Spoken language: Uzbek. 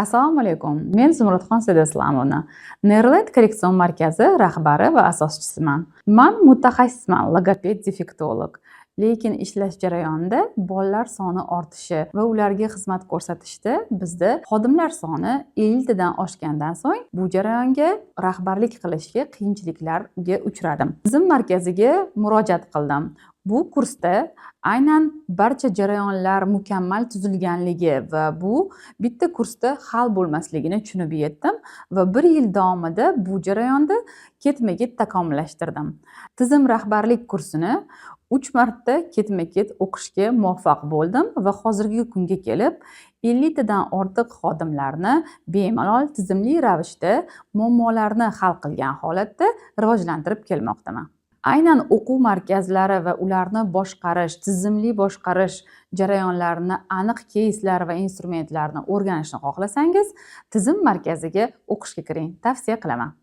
Assalomu alaykum. Men Zumradxon Saidislamovna, Nerland korreksion markazi rahbari va asoschisiman. Man mutaxassisman, logoped defektolog. Lekin ishlash jarayonida bolalar soni ortishi va ularga xizmat ko'rsatishda bizda xodimlar soni 50 tadan oshgandan so'ng bu jarayonga rahbarlik qilishga qiyinchiliklarga uchradim. Tizim markaziga murojaat qildim. Bu kursda aynan barcha jarayonlar mukammal tuzilganligi va bu bitta kursda hal bo'lmasligini tushunib yetdim va bir yil davomida bu jarayonda ketma-ket takomillashtirdim. Tizim rahbarlik kursini 3 marta ketma-ket o'qishga muvaffaq bo'ldim va hozirgi kunga kelib 50 tadan ortiq xodimlarni bemalol tizimli ravishda muammolarni hal qilgan holatda rivojlantirib kelmoqdaman. Aynan o'quv markazlari va ularni boshqarish, tizimli boshqarish jarayonlarini, aniq keyslar va instrumentlarni o'rganishni xohlasangiz, tizim markaziga o'qishga kiring. Tavsiya qilaman.